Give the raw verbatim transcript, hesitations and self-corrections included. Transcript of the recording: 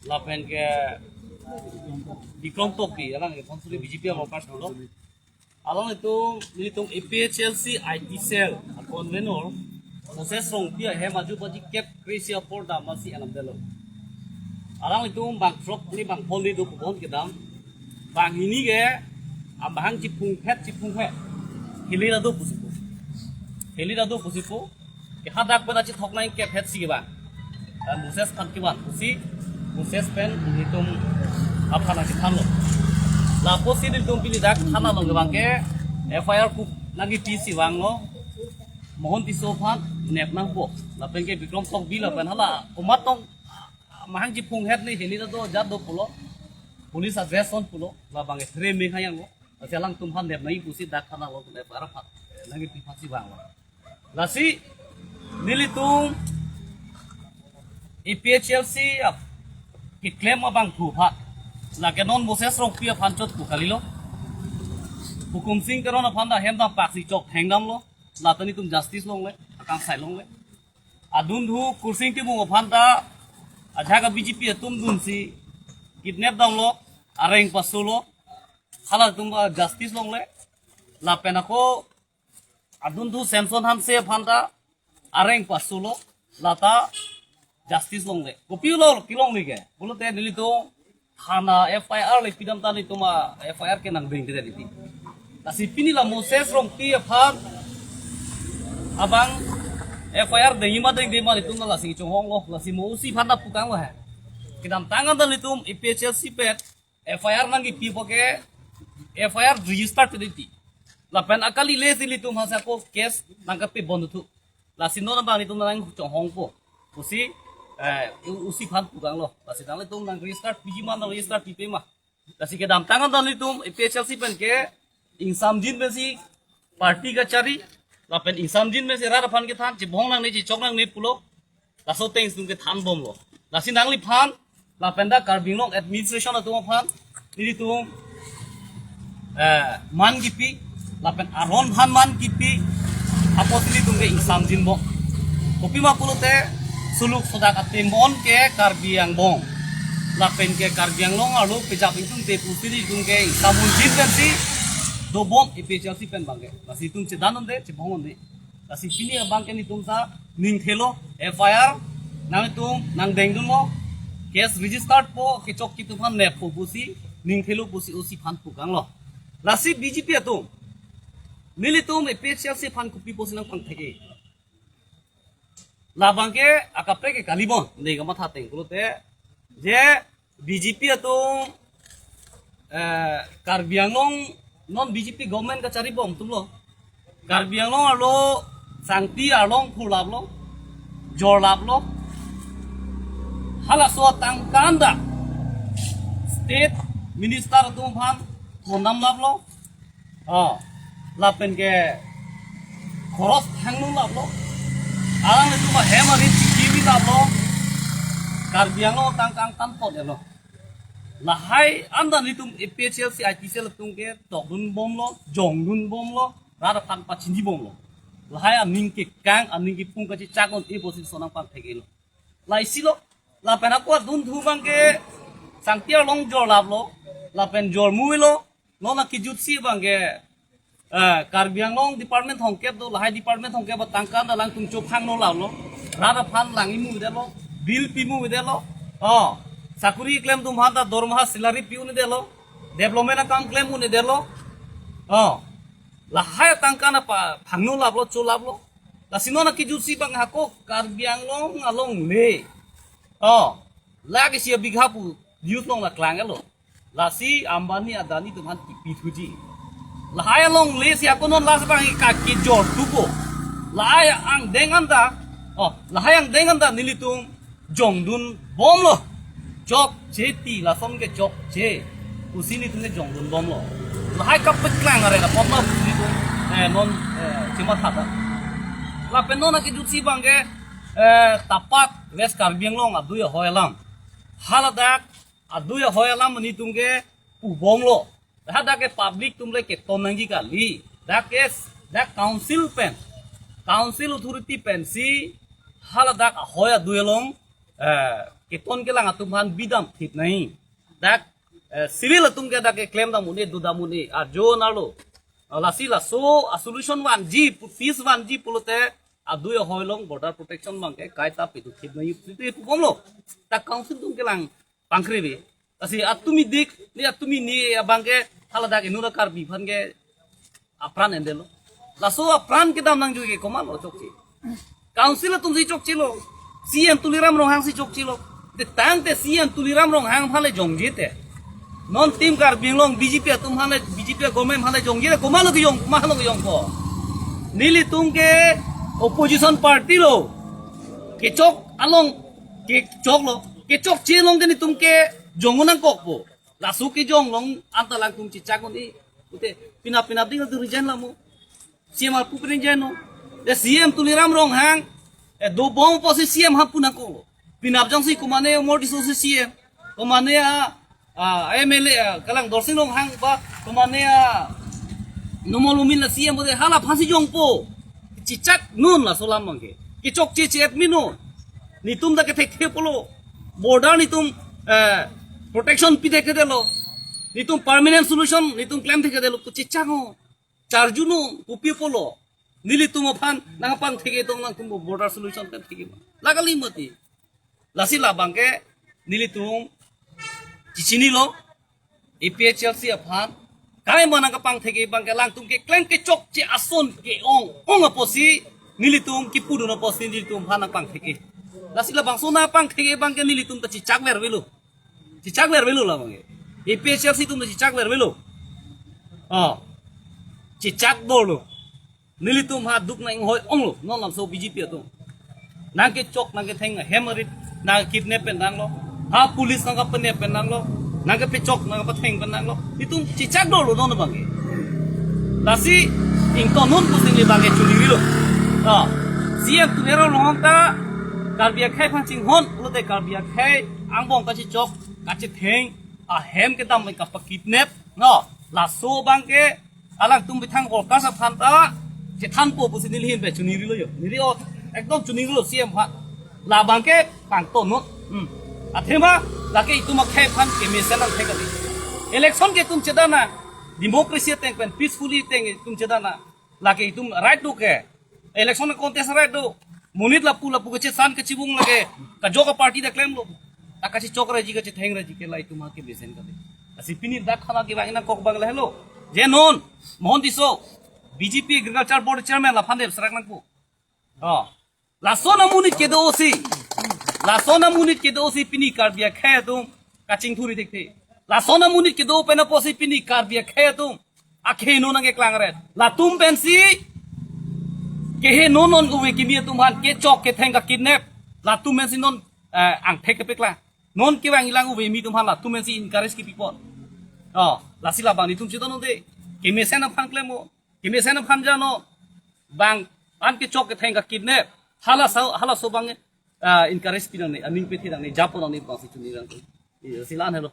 lapen ke Bikram Tokbi, alang ke Dhonsiri B J P workers pulo. Alanglitum, nelitum A P H L C I T cell, a convener, Moses Rongpi ahem ajo baji kep kre-isi apor dam asi alam delo. Alanglitum bang throk ni bang phongo do pubon kedam. Banghini ke, ambahang chiphung phet, chiphung phet. Hili ta do pusi pu. Hili ta do pusi pu. Ke hadak pen achithok nangkep phet si kevang. Dan Moses aphan kevang pusi, Moses pen nelitum aphan nangchethanlo. Lapusi nelitum pini dak thana along kevang ke F I R kup nangkepi si vanglo. Mohon Tisso aphan nep nangpo. Lapen ke Bikram Tokbi lapen hala komat tong, mahang chiphung phet ni hili ta do jat do pulo. Police arrest on pulo. Labang ke three me hayang lo. Lasi alangtum aphan nep nangji pusi dak thana along F I R aphan nangkepi aphan si vanglo. Lasi nelitum A P H L C ap keklem abangphu aphan, lake non Moses Rongpi aphan chot pu kalilo. Hukum Sing Teron aphan ta hem dam pak si chok thengdamlo. Lata nelitum justice longle, akangsai longle. Adunthu Kursing Timung aphan ta ajak a B J P atum dunsi kidnap damlo, areng pasolo. Halatum ta justice longle. Lapen ako adunthu Samson Hanse aphan ta areng pasolo, lata justice longle. Kopilo kelong ni ke? Pulote nelitum thana F I R le pidam ta nelitum a F I R ke nangdengde titi. Lasi pini la Moses Rongpi aphan abang F I R dengji ma dengde ma nelitum lasi chonghonglo, lasi mo O C aphan ta pukanglo he. Kedamtang an ta nelitum A P H L C pen F I R nangkepi apot ke F I R register titi. Lapen akali le si nelitum aphan si ako case nangkepi bon thu. Lasi non abang nelitum nangchonghongpo pusi, eh, O C aphan pukanglo. Lasi nanglitum nang register piji ma, nang register pipe ma. Lasi kedamtang an ta nelitum A P H L C pen ke ingsamjin pensi party kachari, lapen ingsamjin pensi rat aphan kethan, chibong nangne, chichok nangne pulo. Laso ateng nelitum kethan bomlo. Lasi nangliphan, lapen ta Karbi Anglong administration atum aphan, nelitum, eh, man kipi, lapen aron aphan man kipi, apotsi nelitum ke ingsamjin bom. Kopima pulote, suluk sodak atim bon ke Karbi angbong. Lapen ke Karbi Anglong arlo pejap ingtungte pusi nelitum ke ingsamjin pensi dobom A P H L C pen abang ke. Lasi nelitum chedan un'e, chibong un'e. Lasi pini abang ke nelitum ta ningthelo, F I R nangtum nangdengdunlo, case registered po, kechok kitu aphan neppo pusi ningthelo pusi O C aphan pukanglo. Lasi B J P atum, nelitum A P H L C aphan kopi pusi nangpangthek-e? Labang ke akaprek ke kali bon, ne kamatha ateng pulote, je B J P atum, eh, Karbi Anglong non B J P government kachari bom atumlo. Karbi Anglong arlo sangti arlong phurlaplo, jorlaplo. Halaso atangka an ta state minister atum aphan thondamlaplo. Oh, lapen ke khoros thangnulaplo. Alanglitum ahem arit chikimilaplo. Karbi Anglong atangka angtan pot elo. Lahai an ta nelitum A P H L C I T cell atum ke tokdun bomlo, jongdun bomlo, rat aphan pachini bomlo. Lahai aning kekang, aning kepung kachechak un-e pusi sonang pangthek-elo. Laisilo, lapen ako adunthu abang ke sangti arlong jorlaplo, lapen jormuilo, non akejutsi abang ke, eh, Karbi Anglong department thomkep do, lahai department thomkep atangka an ta alangtum chophangno laplo, rat aphan lang-imu detlo, bill pimu detlo, oh, sakuri klem atum aphan ta dormaha salary pi-un-e detlo, development akam klem un-e detlo, oh, lahai atangka an ta pa phangno laplo, cholaplo, lasi non akejutsi abang ako Karbi Anglong alongle, oh, lakh isi abigha pu news along nangklang-elo. Lasi Ambani Adani atum aphan kipi thuji. Lahai alongle si ako non last abang ke kejor thupo. Lahai angdeng an ta, oh, lahai angdeng an ta nelitum jongdun bomlo. Chokche ti, lason ke chokche pusi nelitum ke jongdun bomlo. Lahai kapeklang are apot ma nelitum, eh, non, eh, chematha ta. Lapen non akejutsi abang ke, eh, tapak West Karbi Anglong adui ahoi alam, haladak adui ahoi alam nelitum ke pu bomlo. Hadak ke public atum le keton nangji kali. Dak ke, dak council pen, council authority pensi haladak ahoi adui along eh, keton kelang atum aphan bidam thip nangji. Dak, eh, civil atum ke dak keklem dam un-e, dodam un-e, ajo nalo. Ah, lasi laso a solution vanji, peace vanji pulote adui ahoi along border protection abangke kaita pidun thip nangji, itum ipu bomlo. Ta council atum kelang pangkri bi. Lasi atum idik, ne atum ini abangke haladak inut a Karbi aphan ke apran endelo. Laso apran kedam nangjui ke komatlo chokche? Council atumsi chokchelo. C M Tuliram Ronghang si chokchelo. Te tangte C M Tuliram Ronghang aphan le jongje te, non Team Karbi Anglong B J P atum aphan le, B J P government aphan le jongje te, komatlo kejong, komatlo kejongpo? Nelitum ke opposition party lo. Kechok along, kechoklo. Kechokche along te netum kejong nangkokpo. Laso kejong along anta alangtum chechak un-e. Pute pinap pinap ding tu resign lamo. C M arpu resign non. De C M Tuliram Ronghang, eh, dobom apotsi C M aphan pu nangkoklo. Pinap jongsi komane Omor Tisso si C M, komane a, a, M L A, a, kalang Dorsing Ronghang ba, komane a, Numal Momin la C M pute hala aphansi jongpo. Chechak non laso alam abangke. Kechokche che-et mi non. Netum ta kethekthe pulo. Border netum, eh, protection pithekthe detlo. Netum permanent solution netum klemthekthe detlo, to chechak non. Charju non, kopi pulo? Nelitum aphan nangpangthek-e tong, nangtum border solution klemthek-e ma? La kali mati. Lasi labangke nelitum chechinilo, A P H L C aphan. Kai ma nangkapangthek-e abangke alangtum keklem kechokche ason ke-ong ong apotsi, nelitum kipudun apotsi nelitum aphan nangpangthek-e. Lasi labangso nangpangthek-e abangke nelitum ta chechak ver avelo. Chechak ver avelo labangke. A P H L C atum ta chechak ver avelo. Oh. Chechak dolo. Nelitum ha duk nang-inghoi onglo, non lamso B J P atum. Nangkechok, nangketheng, hem arit, nangkidnap pen nanglo. Ha police nangkapenep pen nanglo. Nangkepechok, nangkepetheng pen nanglo. Itum chechak dolo non abangke. Lasi ington non pusi neli abangke choningri lo. Ah, C M Tuliram Ronghang ta Karbi akhei aphan chinghon, pulote Karbi akhei angbong kachechok, kachetheng, ahem kedam kapakidnap, no, laso abangke alangtum methang workers aphan ta chethanpo pusi neli ahin pen choningri lo jo. Neli o ekdom choningri lo C M aphan. Labangke pangton non. Hmm. Athema lake itum akhei aphan kemesen nangthek kali. Election ke itum chedan nang, democracy ateng pen peacefully ateng itum chedan nang. Lake itum right do ke. Election contest right do. Monit lapu lapu kachesan kachibung lake. Kajok a party ta klemlo. Ta kachechok raji, kachetheng raji ke la itum ha kemesen kali. Lasi pini dak khana kevang nangkok abang lahelo. Je non Mohan Tisso, B J P Agriculture Board Chairman, laphan dep serak nangpo. Oh. Lason amonit kedo si. Lason amonit kedo si pini Karbi akhei atum kachingthurji thekthe. Lason amonit kedo pen apotsi pini Karbi akhei atum akhei non nangkeklang ret. Latum pensi keheno non ove kimi atum aphan kechok ketheng kakidnap. Latum pensi non, eh, angthek kepeklang. Non kevang ilang ove kimi atum aphan latum pensi encourage kepipon. Oh, lasi labang netum cheton un-e. Kemesen aphan klem o. Kemesen aphan jano. Bang an kechok ketheng kakidnap. Halaso, halaso abang, ah, encourage pi nangne, aning pethe nangne, japo nangne abangsi choningri nangkok. Iya, si la-an helo.